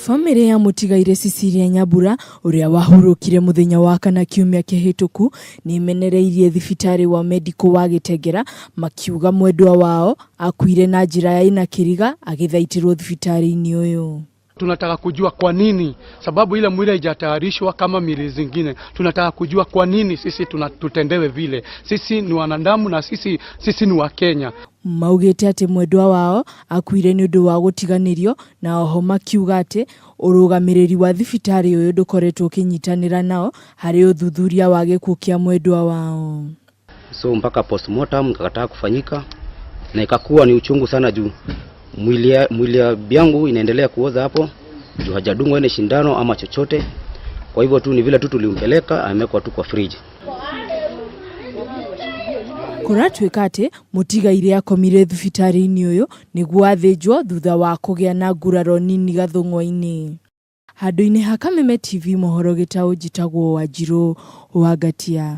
Bamĩrĩ ya mũtigairĩ Cecilia Nyambura ũrĩa wahurũkire mũthenya wa kana kiumia kĩhĩtũku nĩmenereirie thibitarĩ wa Medical wa Gĩtengera makiuga mwendwa wao akuire na njĩra ĩna kĩriga agĩthaitĩrwo thibitarĩ-inĩ ũyũ. Tunataka kujua kwa nini, sababu ile mwili haijatayarishwa kama miili zingine. Tunataka kujua kwa nini sisi tutendewe vile. Sisi ni wanadamu na sisi ni Wakenya. Maugĩte atĩ mwendwa wao akuire nĩ ũndũ wa gũtiganĩrio na oho makiuga atĩ ũrũgamĩrĩri wa thibitarĩ ũyũ ndũkoretwo ũkĩnyitanĩra nao harĩ ũthuthuria wa gĩkuũ kĩa mwendwa wao. So mpaka postmortem ikakataa kufanyika na ikakuwa ni uchungu sana juu mwili ya bibi yangu inaendelea kuoza hapo juu hajadungwa ile shindano ama chochote. Kwa hivyo tu ni vile tu tulimpeleka, amewekwa tu kwa fridge. Kũratuĩka atĩ mũtigairĩ akomire thibitarĩ-inĩ ũyũ nĩguo athĩnjwo thutha wa kũgĩa na nguraro nini gathũng'wa-inĩ. Handũ-inĩ ha Kameme TV mohoro gĩtaũ njĩtagwo Wanjirũ wa Ngatia.